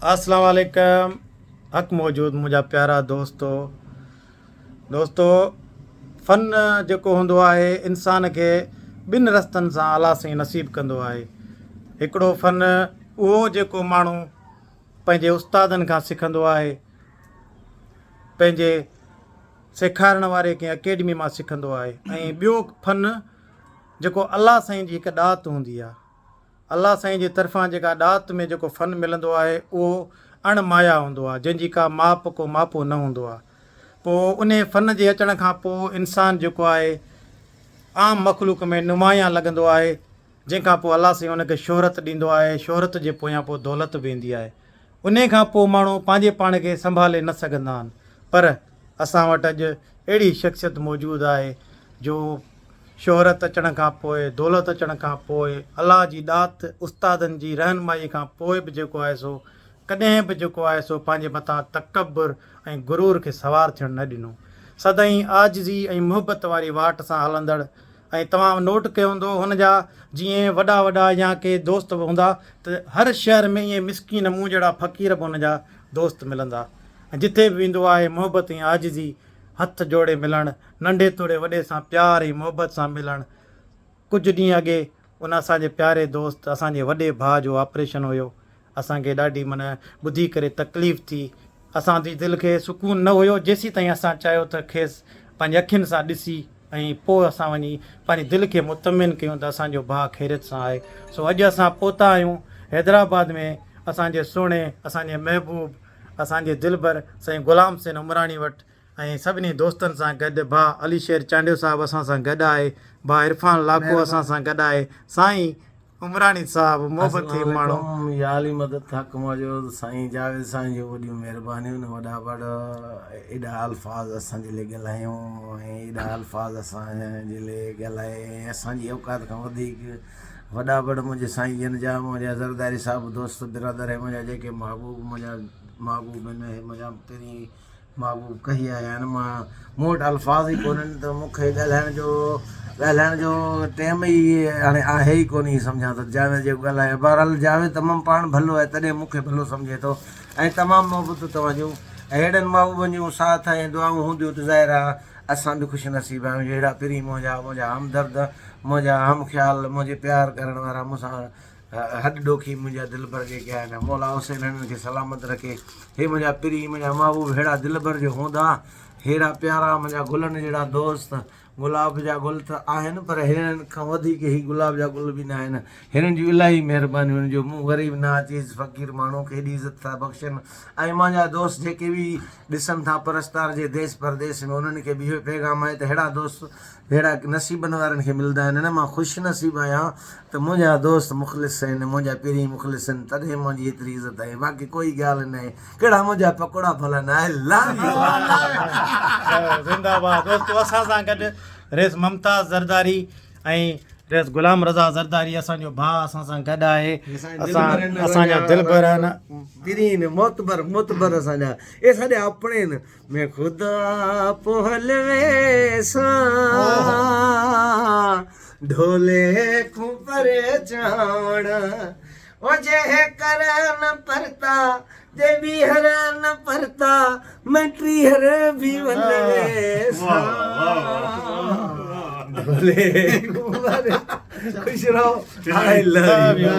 اسلام عليڪم حق موجود منهنجا پيارا دوستو دوستو فن جيڪو هوندو آهي انسان کي ٻن رستن سان الله سائين نصيب ڪندو آهي هڪڙو فن اهو جيڪو ماڻهو پنهنجي استادن کان سکندو آهي پنهنجي سيکارڻ واري ڪنهن اڪيڊمي مان سکندو آهي ۽ ٻيو فن جيڪو الله سائين جي هڪ ڏات هوندي آهي الله سائين جي طرفان جيڪا ڏات ۾ جيڪو فن ملندو آهي اهو اڻ مايا هوندو آهي جنهن جي ڪا ماپ ڪو ماپو نه هوندو آهي پوء انهي فن جي اچڻ کان پوء انسان جيڪو آهي عام مخلوق ۾ نمايان لڳندو آهي جنهن کان پوء الله سائين ان کي شهرت ڏيندو آهي شهرت جي پويان پوء دولت به ايندي آهي انهي کان پوء ماڻهو پنهنجي پاڻ کي سنڀالي نه سگهندا آهن پر اسان وٽ اڄ اهڙي شخصيت موجود آهي جو شهرت اچڻ کان پوء، دولت اچڻ کان پوء، الله جي ڏات، استادن جي رهنمائي کان پوء به جيڪو آهي سو ڪڏهن به جيڪو آهي سو پنهنجي مٿان تڪبر ۽ غرور کي سوار ٿيڻ نه ڏنو. سدائين عاجزي ۽ محبت واري واٽ سان هلندڙ ۽ توهان نوٽ ڪيو هوندو هن جا جيئن وڏا وڏا يا ڪي دوست به هوندا ته هر شهر ۾ ائين مسڪين مون جهڙا فقير به هن جا دوست ملندا ۽ جتي به ويندو آهي محبت ۽ عاجزي هٿ جوڙي ملڻ، ننڍي توڙي وڏي سان پيار ۽ محبت سان ملڻ. ڪجهه ڏينهن اڳي ان اسان جي پياري دوست، اسان جي وڏي ڀاء جو آپريشن هيو. اسان کي ڏاڍي من ٻڌي ڪري تڪليف ٿي. اسان جي دل کي سڪون نه هيو جيسيتائين اسان چاهيو ته کيس پنهنجي اکين سان ڏسي ۽ پوء اسان وڃي پنهنجي دل کي مطمئن ڪيون ته اسان جو ڀاء خيريت سان آهي. سو اڄ اسان پهتا آهيون حيدرآباد ۾ اسان جي سهڻي، اسان جي محبوب، اسان جي دلبر سائين غلام حسين عمراڻي وٽ ۽ سڀني دوستن سان گڏ ڀاء علي شير چانڊيو صاحب اسان سان گڏ آهي، ڀاء عرفان لاکو اسان سان گڏ آهي، سائين عمراڻي صاحب محبتي السلام ماڻهو. عليڪم يا علي مدد حق موجود سائين جاويد سائين جون وڏيون مهربانيون وڏا وڏ ايڏا الفاظ اسان جي لئي ڳالهايون ۽ ايڏا الفاظ اسان جي لئي ڳالهائي ۽ اسان جي اوقات کان وڌيڪ وڏا وڏ منهنجي سائين جن جا منهنجا زرداري صاحب دوست برادر ۽ منهنجا جيڪي محبوب منهنجا محبوب آهن ۽ منهنجا پرين محبوب ڪهي آيا آهن مان مون وٽ الفاظ ئي ڪونهن ته مون کي ڳالهائڻ جو ڳالهائڻ جو ٽيم ئي هاڻي آهي ئي ڪونهي سمجهان ته جاويد جيڪو ڳالهايو بهرحال جاويد تمام پاڻ ڀلو آهي تڏهن مون کي ڀلو سمجهي ٿو ۽ تمام محبتون توهان جون ۽ اهڙن محبوبن جون ساٿ ۽ دعائون هونديون ته ظاهر آهي اسان به خوش نصيب آهيون جو اهڙا پرين منهنجا منهنجا همدرد منهنجا هم خيال منهنجي پيار ڪرڻ وارا مون سان هڏ ڏوکي منهنجا دلبر جيڪي آهن مولا حسين هنن کي سلامت رکي هي منهنجا پرين منهنجا محبوب ههڙا دلبر جو هوندا ههڙا پيارا منهنجا گلن جهڙا دوست گلاب جا گل ته آهن پر هنن کان وڌيڪ هي گلاب جا گل به ناهن هنن جون الاهي مهربانيون آهن جو مون غريب ناچيز فقير ماڻهو کي ايڏي عزت ٿا بخشن ۽ منهنجا دوست جيڪي به ڏسن ٿا پرستار جي ديس پرديس ۾ انهن کي به اهو پيغام آهي ته ههڙا دوست ههڙا نصيبن وارن کي ملدا آهن نه مان خوش نصيب آهيان ته منهنجا دوست مخلص آهن منهنجا پرين مخلص آهن تڏهن منهنجي ايتري عزت آهي باقي ڪوئي ڳالهه ناهي ڪهڙا منهنجا پڪوڙا ڀلا نه آء لو يو. زنده باد دوستو اسان سان گڏ رئيس ممتاز زرداري ۽ رئيس غلام رضا زرداري اسان جو ڀاء اسان سان گڏ آهي اسان اسان جا دلبر آهن پرين معتبر معتبر اسان جا اي ساڏي اپڻي آهن مين خدا پهل ويسان ڍولي کون پري چاوڻ او جنهن ڪر نه پرتا جي ٻيهر نه پرتا مين ٽيهر ڀي ول ويسان ڍولي کون پري خوش رهو آء لو يو.